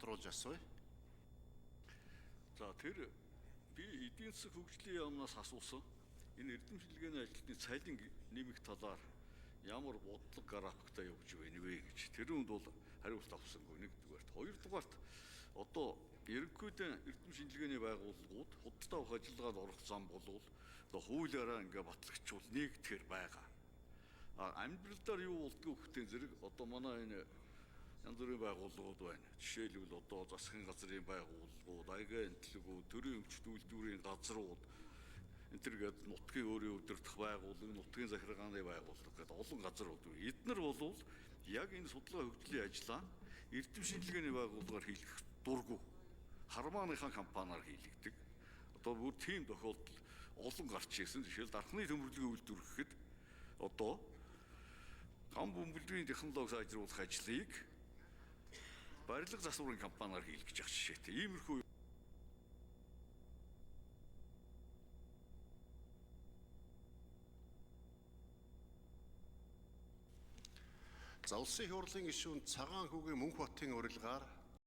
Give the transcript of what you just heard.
тодруулж асууя. За, тэр би эдийн засаг хөгжлийн яамнаас асуусан. Энэ эрдэм шинжилгээний ажилтны цалин нэмэх талаар ямар бодлого графиктай явж байна вэ гэж. Тэр үнд бол хариулт авсангүй нэгдүгээрт. Хоёрдугаарт, одоо ерөнхийдөө эрдэм шинжилгээний байгууллагууд худалдаа авах ажиллагаанд орох зам болвол одоо хуулиараа ингээ батлагдчвал нэгдэхээр байгаа. А амьдралдаар юу болдгоо гэхтээ зэрэг одоо манай энэ янз бүрийн байгууллагууд байна. Жишээлбэл, одоо засгийн газрын байгууллагууд, агентлэгүүд, төрийн өмчт үйлдвэрийн газрууд энэ төр гээд нутгийн өөрийн удирдах байгууллага, нутгийн захиргааны байгууллага гэдэг олон газрууд. Эднэр болвол яг энэ судалгаа хөгжлийн ажлаа эрдэм шинжилгээний байгууллагаар хийх дургу. Хармааныхаа компаниар хийлэгдэг. Одоо бүр тийм тохиолдол олон гарч ирсэн. Жишээл, дархны төмөрлөгийн үйлдвэр гэхэд одоо гам бөмбөлгийн технологи сайжруулах ажлыг барилга засварын компаниар хийлгэж байгаа жишээтэй. Иймэрхүү За, Улсын их хурлын гишүүн Цагаан хүүгийн Мөнхбатын урилгаар